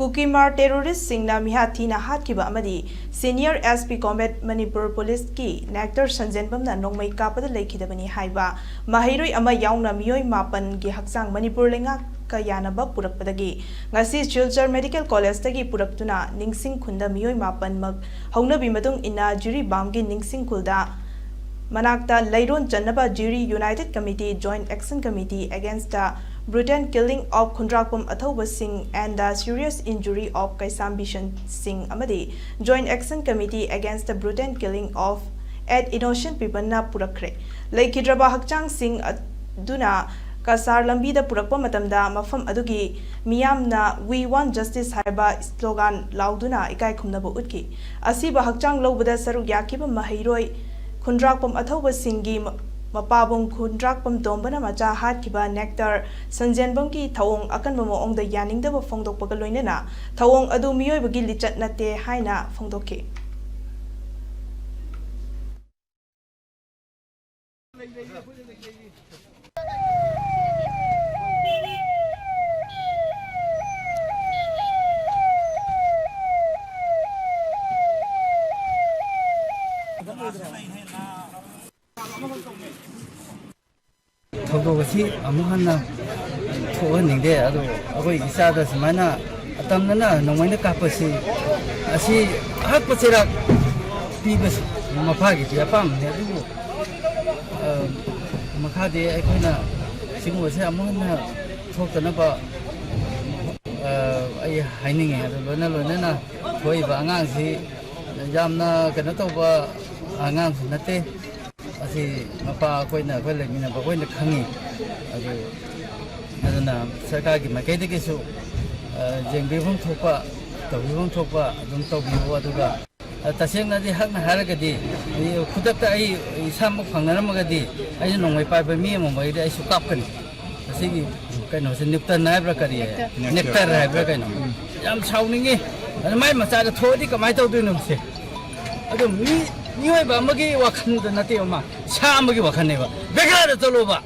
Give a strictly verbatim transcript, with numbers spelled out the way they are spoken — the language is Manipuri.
ꯀꯨꯀꯤꯃꯥꯔ ꯇꯦꯔꯣꯔꯤꯁꯁꯤꯡꯅ ꯃꯤꯍꯥꯠ ꯊꯤꯅ ꯍꯥꯠꯈꯤꯕ ꯑꯃꯗꯤ ꯁꯤꯅꯤꯌꯔ SP ꯀꯣꯝꯕꯦꯠ ꯃꯅꯤꯄꯨꯔ ꯄꯨꯂꯤꯁꯀꯤ ꯅꯦꯛꯇꯔ ꯁꯟꯖꯦꯟꯕꯝꯅ ꯅꯣꯡꯃꯩ ꯀꯥꯞꯄꯗ ꯂꯩꯈꯤꯗꯕꯅꯤ ꯍꯥꯏꯕ ꯃꯍꯩꯔꯣꯏ ꯑꯃ ꯌꯥꯎꯅ ꯃꯤꯑꯣꯏ ꯃꯥꯄꯟꯒꯤ ꯍꯛꯆꯥꯡ ꯃꯅꯤꯄꯨꯔ ꯂꯩꯉꯥꯛꯀ ꯌꯥꯅꯕ ꯄꯨꯔꯛꯄꯗꯒꯤ ꯉꯁꯤ ꯁꯤꯜꯆꯔ ꯃꯦꯗꯤꯀꯦꯜ ꯀꯣꯂꯦꯖꯇꯒꯤ ꯄꯨꯔꯛꯇꯨꯅ ꯅꯤꯡꯁꯤꯡ ꯈꯨꯟꯗ ꯃꯤꯑꯣꯏ ꯃꯥꯄꯟꯃꯛ ꯍꯧꯅꯕꯤ ꯃꯇꯨꯡ ꯏꯟꯅ ꯖꯤꯔꯤꯕꯥꯝꯒꯤ ꯅꯤꯡꯁꯤꯡ ꯈꯨꯜꯗ ꯃꯅꯥꯛꯇ ꯂꯩꯔꯣꯟ ꯆꯟꯅꯕ ꯖꯤꯔꯤ United Committee, Joint Action Committee Against the Brutal Killing of ꯈꯨꯟꯗ꯭ꯔꯥꯛꯄꯝ ꯑꯊꯧꯕ ꯁꯤꯡ and the Serious Injury of ꯀꯩꯁꯥꯝ ꯕꯤꯁꯟ ꯁꯤꯡ ꯑꯃꯗꯤ Joint Action Committee Against the Brutal Killing of eight Innocent Peopleꯅ ꯄꯨꯔꯛꯈ꯭ꯔꯦ꯫ ꯂꯩꯈꯤꯗ꯭ꯔꯕ ꯍꯛꯆꯥꯡꯁꯤꯡ ꯑꯗꯨꯅ ꯀꯁꯥꯔ ꯂꯝꯕꯤꯗ ꯄꯨꯔꯛꯄ ꯃꯇꯝꯗ ꯃꯐꯝ ꯑꯗꯨꯒꯤ ꯃꯤꯌꯥꯝꯅ "We want justice" ꯍꯥꯏꯕ ꯁ꯭ꯂꯣꯒꯥꯟ ꯂꯥꯎꯗꯨꯅ ꯏꯀꯥꯏ ꯈꯨꯝꯅꯕ ꯎꯠꯈꯤ꯫ ꯑꯁꯤꯕ ꯍꯛꯆꯥꯡ ꯂꯧꯕꯗ ꯁꯔꯨꯛ ꯌꯥꯈꯤꯕ ꯃꯍꯩꯔꯣꯏ ꯈꯨꯟꯗ꯭ꯔꯥꯛꯄꯝ ꯑꯊꯧꯕꯁꯤꯡꯒꯤ ꯃ-, ꯃꯄꯥꯕꯨꯡ ꯈꯨꯟꯗ꯭ꯔꯥꯛꯄꯝ ꯇꯣꯝꯕꯅ ꯃꯆꯥ ꯍꯥꯠꯈꯤꯕ ꯅꯦꯛꯇꯔ ꯁꯟꯖꯦꯟꯕꯝꯒꯤ ꯊꯧꯑꯣꯡ ꯑꯀꯟꯕ ꯃꯑꯣꯡꯗ ꯌꯥꯅꯤꯡꯗꯕ ꯐꯣꯡꯗꯣꯛꯄꯒ ꯂꯣꯏꯅꯅ ꯊꯧꯑꯣꯡ ꯑꯗꯨ ꯃꯤꯑꯣꯏꯕꯒꯤ ꯂꯤꯆꯠ ꯅꯠꯇꯦ ꯍꯥꯏꯅ ꯐꯣꯡꯗꯣꯛꯈꯤ꯫ ꯊꯧꯗꯣꯛ ꯑꯁꯤ ꯑꯃꯨꯛ ꯍꯟꯅ ꯊꯣꯛꯍꯟꯅꯤꯡꯗꯦ꯫ ꯑꯗꯨ ꯑꯩꯈꯣꯏ ꯏꯆꯥꯗ ꯁꯨꯃꯥꯏꯅ ꯑꯇꯝꯅꯅ ꯅꯣꯡꯃꯩꯅ ꯀꯥꯞꯄꯁꯤ, ꯑꯁꯤ ꯑꯍꯛꯄ ꯆꯩꯔꯥꯛ ꯄꯤꯕꯁꯤ ꯃꯄꯥꯒꯤꯗꯤ ꯑꯄꯥꯝꯕꯅꯤ꯫ ꯑꯗꯨꯕꯨ, ꯑ, ꯃꯈꯥꯗꯤ ꯑꯩꯈꯣꯏꯅ ꯁꯤꯒꯨꯝꯕꯁꯦ ꯑꯃꯨꯛ ꯍꯟꯅ ꯊꯣꯛꯇꯅꯕ, ꯑ, ꯑꯩ ꯍꯥꯏꯅꯤꯡꯉꯤ꯫ ꯑꯗꯨ ꯂꯣꯏꯅ ꯂꯣꯏꯅꯅ ꯊꯣꯛꯏꯕ ꯑꯉꯥꯡꯁꯤ ꯌꯥꯝꯅ ꯀꯩꯅꯣ ꯇꯧꯕ ꯑꯉꯥꯡꯁꯨ ꯅꯠꯇꯦ꯫ ꯑꯁꯤ ꯃꯄꯥ ꯑꯩꯈꯣꯏꯅ, ꯑꯩꯈꯣꯏ ꯂꯩꯃꯤꯟꯅꯕ ꯑꯩꯈꯣꯏꯅ ꯈꯪꯉꯤ꯫ ꯑꯗꯨ, ꯑꯗꯨꯅ ꯁꯔꯀꯥꯔꯒꯤ ꯃꯥꯏꯀꯩꯗꯒꯤꯁꯨ, ꯑ, ꯌꯦꯡꯕꯤꯐꯝ ꯊꯣꯛꯄ, ꯇꯧꯕꯤꯐꯝ ꯊꯣꯛꯄ ꯑꯗꯨꯝ ꯇꯧꯕꯤꯌꯨ꯫ ꯑꯗꯨꯒ, ꯑ, ꯇꯁꯦꯡꯅꯗꯤ ꯍꯛꯅ ꯍꯥꯏꯔꯒꯗꯤ, ꯑꯩ ꯈꯨꯗꯛꯇ ꯑꯩ ꯏꯁꯥꯃꯛ ꯐꯪꯅꯔꯝꯃꯒꯗꯤ ꯑꯩꯁꯨ ꯅꯣꯡꯃꯩ ꯄꯥꯏꯕ ꯃꯤ ꯑꯃ ꯑꯣꯏꯔꯗꯤ ꯑꯩꯁꯨ ꯀꯥꯞꯀꯅꯤ꯫ ꯑꯁꯤꯒꯤ ꯀꯩꯅꯣꯁꯦ ꯅ꯭ꯌꯨꯇꯟ ꯍꯥꯏꯕ꯭ꯔꯥ ꯀꯔꯤ? ꯅꯦꯛꯇꯔ ꯍꯥꯏꯕ꯭ꯔꯥ ꯀꯩꯅꯣ? ꯌꯥꯝ ꯁꯥꯎꯅꯤꯡꯉꯤ꯫ ꯑꯗꯨ ꯃꯥꯏ ꯃꯆꯥꯗ ꯊꯣꯛꯑꯗꯤ ꯀꯃꯥꯏꯅ ꯇꯧꯗꯣꯏꯅꯣ ꯁꯦ? ꯑꯗꯨ ꯃꯤ, ꯃꯤꯑꯣꯏꯕ ꯑꯃꯒꯤ ꯋꯥꯈꯜꯗ ꯅꯠꯇꯦꯕ ꯃꯥ, ꯁꯥ ꯑꯃꯒꯤ ꯋꯥꯈꯜꯅꯦꯕ꯫ ꯕꯦꯒ꯭ꯔꯥꯗ ꯆꯠꯂꯣꯕ꯫